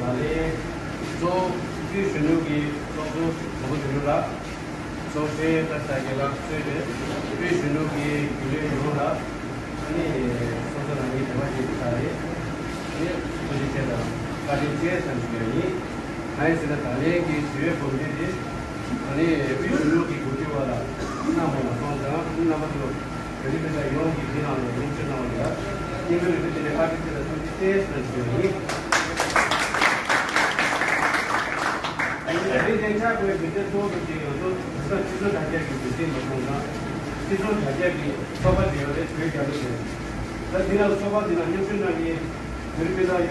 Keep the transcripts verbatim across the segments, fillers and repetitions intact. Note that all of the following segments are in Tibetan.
ད་ལན་གཙོ་བོ་དབུས་གཞོན་ནུ་གི་ཚོགས་གཙོ་དང་པོ་དེ་ལ་ཚོགས་གཞོན་ད་ལྟ་རྒན་ལགས་གཙོས་པའི་དབུས་གཞོན་ནུ་གི་རྒྱུན་ལས་ཡོངས་ལ་ཨ་ནི་སོ་སོ་རང་ཉིད་དེ་བ་ཞིག་ད་རེད། ཨ་ནི་ཐུགས་རྗེ་ཆེ་དང་བཀའ་དྲིན་ཆེ་ཟེར་ཞུ་ཡ་ཡིན། གང་ཡིན་ཟེར་ན་ད་ལན་གྱི་ཞི་བའི་གོམ་བགྲོད་དེ་ཨ་ནི་དབུས་གཞོན་ནུ་གི་འགོ་ཁྲིད་པ་ལ་གནང་བ་མ་སོང་ཙང་རྣམ་པ་ཚོ། བོད་རིགས་སྤུན་ཟླ་ཡོངས་ཀྱིས་འདི་ནང་ལ་མཉམ་ཞུགས་གནང་བ་ལ་སྙིང་དབུས་ནས་ཐུགས་རྗེ་ཆེ་བཀའ་དྲིན་ཆེ་དང་ཐུགས་རྗེ་ཆེ་ཞུ་ཞུ་ཡིན། ད་རིང་དེ་ཆགས་དགོས་པའི་རྒྱུ་མཚན་གཙོ་བོ་དེ་ང་ཚོ་དེང་སང་སྤྱི་ཚོགས་དྲ་རྒྱ་གི་རྒྱུ་རྐྱེན་མ་སོང་ཙང་སྤྱི་ཚོགས་དྲ་རྒྱ་གི་ཚོགས་པ་དེ་ཡོད་རེད། བོད་རྒྱལ་ལོ་དེ་ད་འདི་ནང་ཚོགས་པ་འདི་ནང་མཉམ་ཞུགས་གནང་མཁན་བོད་རིགས་སྤུན་ཟླ་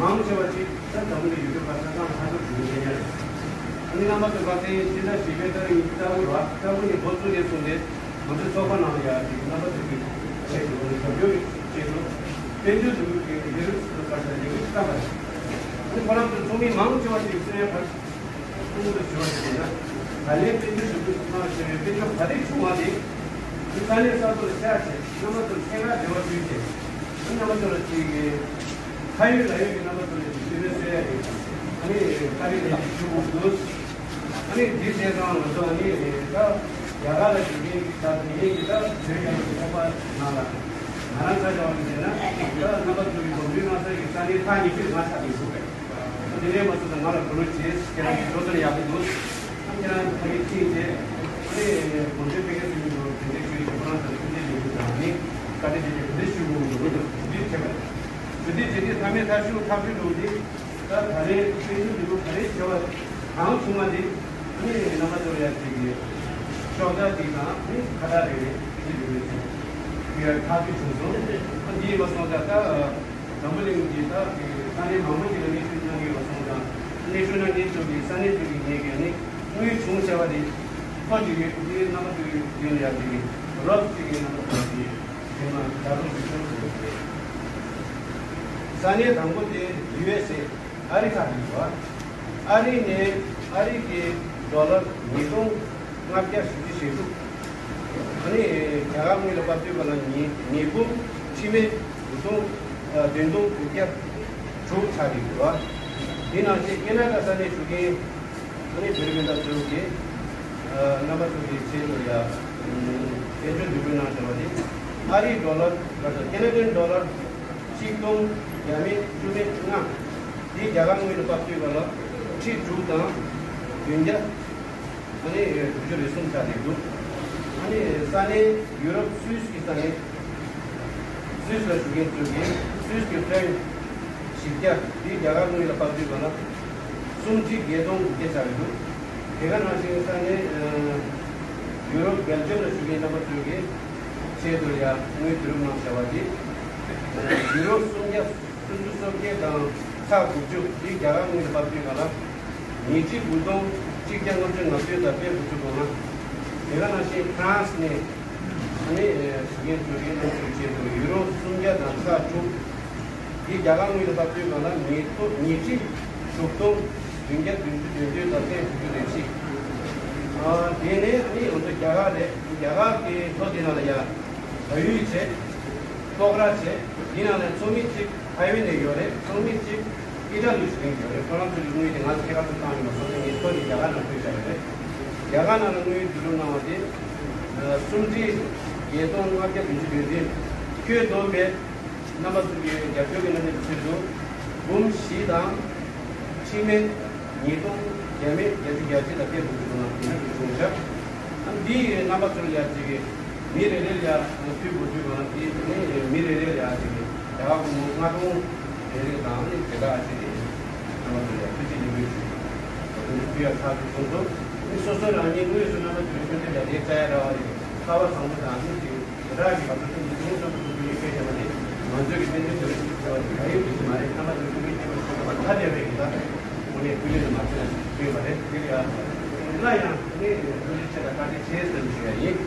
མང་ཆེ་བ་ཅིག་ད་འཛམ་བུ་གླིང་ཡུལ་གྲུ་ཁག་ཆ་ཚང་ལ་ཁ་ཕྱོགས་ཞུ་རྒྱུ་ཡིན་ཡ་རེད། ཨ་ནི་རྣམ་པ་ཚོ་ཁ་སང་སྤྱི་ཟླ་བཞི་པའི་ཏ་རིག་ཉི་ཤུ་རྩ་དགུ་ལ་རྩ་དགུ་ནས་འགོ་བཙུགས་ནས་བཟུང་སྟེ་ང་ཚོའི་ཚོགས་པ་ནང་ལ་ཡ་དེ་རྣམ་པ་ཚོ་གི་ཆེད་དུ་ནས་རྒྱབ་སྐྱོར་གྱི་ཆེད་དུ་དཔལ་འབྱོར་འཛུགས་སྐྲུན་གྱི་ལས་རིམ་ཚོགས་པ་ལ་ལས་འགུལ་བཏང་བ་རེད། ཨ་ནི་ཁོ་རང་ཚོའི་ཚོགས་མི་མང་ཆེ་བ་ཞིག་གསན་ཡ་ཕར་ཐུགས་ཁུར་དུ་ཞུ་བ་ཞིག་ཡིན་ན། ད་ལན་དཔལ་འབྱོར་འཛུགས་སྐྲུན་ཚོགས་པ་ཞེས་པའི་དཔལ་འབྱོར་ག་རེ་བྱུང་བ་དེ་ས་གནས་ས་ཐོག་ལ་བཅར་བྱས་རྣམ་པ་ཚོར་ཐད་ཀར་འབྲེལ་བ་བྱས་ཏེ་རྣམ་པ་ཚོ་ལ་ཅིག་གི་ཁ་ཡོད་ལག་ཡོད་ཀྱི་རྣམ་པ་ཚོ་ལ་ཅིག་བསྟོད་ར་གསོལ་ཡ་རེད། ཨ་ནི་བཀའ་དྲིན་ལན་ཞུ་དགོས་འདུག་ཨ་ནི་འདི་བྱས་ཙང་ང་ཚོ་ཨ་ནི་ད་རྒྱ་གར་ལ་བཞུགས་མཁན་གྱི་ད་དེ་ཡིན་གྱི་ད་བོད་རྒྱལ་ལོ་ཚོགས་པ་ནང་ལ་ང་རང་ཆ་བཞག་པ་ཡིན་ན་ད་རྣམ་པ་ཚོ་གི་གོམ་བགྲོད་གནང་ས་ཀྱི་ས་གནས་ཐག་ཉེ་ཤོས་ང་ཆགས་ཀྱི་འདུག་དེ་འདྲའི་མ་སོང་ཙང་ང་ལ་གོ་ལོ་བྱེད། ཁྱེད་རང་གི་འགྲོ་སྟངས་ཡག་པོ་འདུག་ཁྱེད་རང་ཕ་གི་ཁྲིད་བྱས་ཨ་ནི་གོམ་བགྲོད་སྤེལ་མཁན་ཚོ་གི་ཐུགས་རྗེ་ཆེ་ཞུ་ཡི། ཁོ་རང་ཚོ་ལ་ཐུགས་རྗེ་ཆེ་ཞུ་དང་ནི་བཀའ་དྲིན་ཆེ་ཆེ་དེ་འདྲ་ཞུ་དགོས་འདུག་དེ་འདྲ་བྱས་པ་རེད། ཞུ་དེ་བྱས་དུས་ཐ་མའི་ཐ་ཤུགས་ཐག་ཆོད་འགྲོ་འདི་ད་ད་རེས་ཕན་ཚུན་འདི་ལོ་ག་རེ་བྱས་པ་གང་བྱུང་བ་འདི་ཨ་ནི་རྣམ་པ་ཚོ་ལ་ཡ་ཅིག་གི་ཤོག་ལྡེབས་འདི་དང་ནི་ཁ་བརྡ་རེ་རེ་ཅིག་འདི་ལོས་ཅིག་ཡ་ཐག་ཆོད་བྱུང་སོང་། ཨ་འདི་ཡིན་པ་སོང་ཙང་ད། འཛམ་བུ་གླིང་གི་ད་ས་གནས་མང་པོ་ཞིག་ལ་གནས་སྤོས་གནང་གི་ཡོད་པ་སོང་ཙང་གནས་སྤོས་གནང་མཁན་ཚོ་གིས་ས་གནས་དེ་གི་ངེད་ཀྱི་ནི་དངུལ་བྱུང་བྱ་བ་དེ་ཐོ་གཅིག་ཡོད་དེ་རྣམ་པ་ཚོ་གི་མདུན་ལ་ཡར་དེ་གི་རོབ་ཅིག་གི་རྣམ་པ་ཚོ་གི་ཚེ་མ་ད་རུང་གི་ཚོད་དུ་ཡོད་རེད། ས་གནས་དང་པོ་དེ་ཡུ་ཨེས་ཨེ་ཨ་རི་ཁག་ཡིན་པ། ཨ་རི་ནས་ཨ་རི་གི་ཌོ་ལར་ཉིས་སྟོང་ལྔ་བརྒྱ་བཞི་བཅུ་ཞེ་དྲུག་ཨ་ནི་རྒྱ་གར་དངུལ་ལ་ཕབ་དུས་ག་ལ་ཉིས་ཉིས་འབུམ་ཁྲི་མེད་དགུ་སྟོང་ཨ་བདུན་སྟོང་དགུ་བརྒྱ་དྲུག་ཆགས་ཀྱི་འདུག་ཨ། དེ་ནང་བཞིན་ཁེ་ན་ཌ་ས་གནས་བཞུགས་མཁན་ཨ་ནི་བོད་རིགས་སྤུན་ཟླ་ཚོ་གིས་ཨ་རྣམ་པ་ཚོ་གི་ཆེད་དུ་ཡ་དཔལ་འབྱོར་འདོད་རྒུ་གནང་བྱ་བ་དེ་ཨ་རིའི་ཌོ་ལར་ག་ཚོད་ཁེ་ན་ཌན་ཌོ་ལར་གཅིག་སྟོང་བརྒྱ་མེད་བཅུ་མེད་ལྔ། དེ་རྒྱ་གར་དངུལ་ལ་ཕབ་དུས་ག་ལ་ཁྲི་དྲུག་དང་བདུན་བརྒྱ། ཨ་ནི་དྲུག་ཅུ་རེ་གསུམ་ཆགས་བསྡད་འདུག་ཨ་ནི་ས་གནས་ཡུ་རོབ་སུད་སི་གི་ས་གནས། སུད་སི་ལ་བཞུགས་མཁན་ཚོ་གིས་སུད་སི་གི་ཧྥྲན་བཞི་བརྒྱ་འདི་རྒྱ་གར་དངུལ་ལ་ཕབ་དུས་ག་ལ་སུམ་ཁྲི་བརྒྱད་སྟོང་དགུ་བརྒྱ་ཆགས་ཀྱི་འདུག་དེ་ག་ནང་བཞིན་ས་གནས་ཡུ་རོབ་བྷེལ་ཇམ་ལ་བཞུགས་མཁན་རྣམ་པ་ཚོ་གིས་ཆེད་དུ་ཡ་དངུལ་བསྡུ་རུབ་གནང་བྱ་བ་འདི་ཡུ་རོ་སུམ་བརྒྱ་སུམ་ཅུ་སོ་བརྒྱད་དང་ཚེག་དགུ་བཅུ་འདི་རྒྱ་གར་དངུལ་དུ་ཕབ་དུས་ག་ལ་ཉིས་ཁྲི་དགུ་སྟོང་གཅིག་བརྒྱ་ལྔ་བཅུ་ང་བདུན་དང་པད་དགུ་བཅུ་གོ་ལྔ། དེ་ག་ནང་བཞིན་ཧྥ་རན་སི་ནས་ཨ་ནི་ཞིག་གིན་ཚོ་གིས་ང་ཚོའི་ཆེད་དུ་ཡུ་རོ་སུམ་བརྒྱ་དང་ཚེག་དྲུག་འདི་རྒྱ་གར་དངུལ་དུ་ཕབ་དུས་ག་ལ་ཉིས་སྟོང་ཉིས་ཁྲི་དྲུག་སྟོང་བདུན་བརྒྱ་བདུན་ཅུ་དོན་བདུན་དང་པད་དགུ་བཅུ་རེ་གཅིག་ཨ་དེ་ནས་ཨ་ནི་ང་ཚོ་རྒྱ་གར་རེད། རྒྱ་གར་གྱི་ལྷོ་དེ་ནང་ལ་ཡ། བལ་ཡུལ་བྱས། ལྟོགས་ར་བྱས། འདི་ནང་ནས་ཚོགས་མི་གཅིག་ཐའེ་ཝན་ནས་ཡོད་རེད། ཚོགས་མི་གཅིག་ཨི་ཊ་ལི་ཞིག་ཡོད་རེད། ཁོ་རང་ཚོ་གི་དངུལ་དེ་ང་ཚོ་ཁྱད་པར་ཚོ་བཏང་ཡོད་མ་སོང་ཙང་ངས་ཐོ་དེ་རྒྱ་གར་ནང་སྤྲོད་བཞག་ཡོད་རེད། རྒྱ་གར་ནང་ལ་དངུལ་བསྡུ་རུབ་གནང་བ་དེ་སུམ་ཁྲི་བརྒྱད་སྟོང་ལྔ་བརྒྱ་བདུན་ཅུ་དོན་བདུན། ཁྱོན་བསྡོམས་པས་རྣམ་པ་ཚོ་གི་རྒྱབ་སྐྱོར་གྱི་གནང་མི་དེ་ཚོས་ཚོ་འབུམ་བཞི་དང་ཁྲི་མེད། ཉིས་སྟོང་བརྒྱ་མེད་བརྒྱད་ཅུ་གྱ་གཅིག་དང་ཕྱེད་དྲུག་གི་ནང་དེ་འདྲ་ཞིག་བྱུང་ཤག་ཨ་འདི་ཡི་རྣམ་པ་ཚོར་ཡ་གཅིག་གི་མི་རེ་རེ་ལ་ཡ་ཕུལ་དགོས་དུས་གང་དེ་ནི་མི་རེ་རེ་ལ་ཡ་གཅིག་གི་རྒྱ་གར་སྒོར་མོ་ལྔ་སྟོང་རེ་རེ་དང་ནི་དེ་དག་ཨ་ཅེ་རེ་རྣམ་པ་ཚོར་ཡ་ཐུགས་རྗེ་ཆེ་ཞུ། དེ་འདྲ་ཕུལ་ཡ་ཁག་ཅིག་བྱུང་སོང་། ནི་སོ་སོ་རང་ཉིད་དངོས་སུ་རྣམ་པ་ཚོའི་སྐྱོན་བརྗོད་ལ་ལས་བྱ་ཡ་ར་བ་རེད། ལྟ་བ་བཟང་པོ་དང་ནི་དེ་དེ་དག་གི་བར་དུ་ཐུགས་ཀྱི་ཐུགས་སྣང་དུ་ཐུགས་ཀྱི་ཡོད་པའི་ཡོད་པ་ནི་ང་ཚོའི་གི་ཏན་ཏན་དུ་རེ་ཞིག་བྱ་བ་རེད། ག་ཡོད་དུ་ཞིག་མ་རེད། རྣམ་པ་ཚོའི་ཐུགས་ཀྱི་ཐུགས་ཀྱི་ཐུགས་ཀྱི་ཐ་དད་པའི་གི་ད་དངོས་གནས་ཀུན་ལེགས་དུ་མ་ཚད་ན་ཞིག་ཡོད་པ་རེད། དེ་ལ་ཡང་ནི་ཐུགས་རྗེ་ཆེ་དང་བཀའ་དྲིན་ཆེ་ཟེར་ཞུ་ཡ་ཡིན།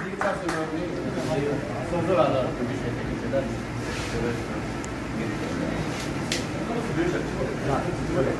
འདི་ཚ་སུ་ན་ནི་སོང་ཚོ་ལ་ལ་གུས་ཞུ་བྱེད་ཀྱི་ཞེ་དྲག་ཞེ་དྲག་ཞེ་དྲག